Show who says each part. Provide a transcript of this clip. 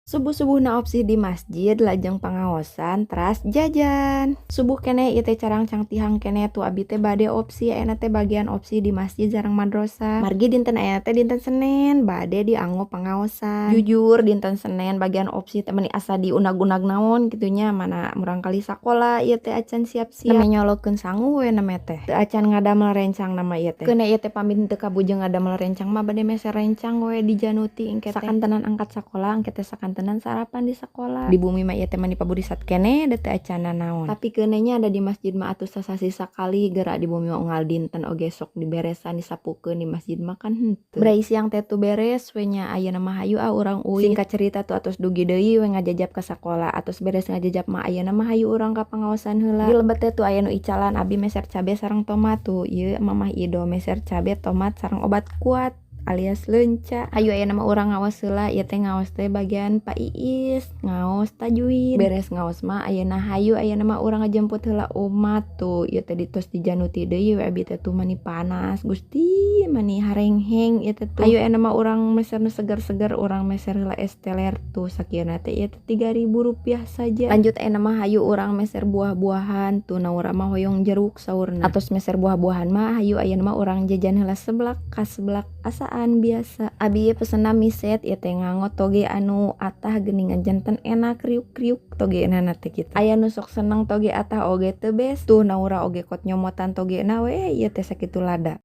Speaker 1: Subuh-subuhna opsi di masjid, lajeng pangaosan, teras jajan. Subuh keneh ieu teh carangcang tihang keneh tuh abi teh bade opsi ayeuna teh bagian opsi di masjid sareng madrasah. Margi dinten ayeuna teh dinten Senen bade dianggo pangaosan. Jujur, dinten Senen bagian opsi teh meni asa diunag-unag naon kitu nya, mana murangkalih sakola ieu teh acan siap-siap. Nembe nyolokeun sangu we neme teh. Teu acan ngadamel rencang nama ieu teh. Keun ieu teh pamit teu kabujeng ngadamel rencang mah, bade meser rencang we dijanuti engke teh. Sakantenan angkat sakola, engke teh sakantenan sarapan di sekolah. Di bumi mah ieu teh mani paburisat keneh da teu acan naon. Tapi keun nya ada di masjid mah atuh sasasi sakali geura, di bumi mah unggal dinten oge sok diberesan, disapukeun, di masjid mah kan henteu. Brai siang teh tuh beres we nya, ayeuna mah hayu ah urang uih. Singkat cerita tuh atos dugi deui we ngajajap ka sakola. Atos beres ngajajap mah, ayeuna mah hayu urang ka pangaosan heula. Di lebet teh tuh aya nu icalan, abi meser cabe sareng tomat tuh. Ieu Mamah Ido meser cabe, tomat, sareng obat kuat alias leunca. Hayu ayeuna mah urang ngaos heula, ieu teh ngaos teh bagian Pak Iis, ngaos tajwid. Beres ngaos mah ayeuna hayu ayeuna mah urang ngajemput heula umat tuh. Ieu teh tos dijanuti deui we abi teh tuh, mani panas Gusti, mani harengheng ieu teh tuh. Hayu ayeuna mah urang meser nu seger-seger, urang meser heula es teler tuh, sakieuna teh ieu teh Rp3.000 saja. Lanjut, ayeuna mah hayu urang meser buah-buahan tuh, Naura mah hoyong jeruk saurna. Atos meser buah-buahan mah, hayu ayeuna mah urang jajan heula seblak ka Seblak Asaan biasa. Abi pesenna mie set, ieu teh nganggo toge anu atah geuningan, janten enak kriuk-kriuk togena teh kitu. Aya nu sok seneng toge atah oge teu bes. Tuh, Naura oge kot nyomotan togena we ieu teh sakitu lada.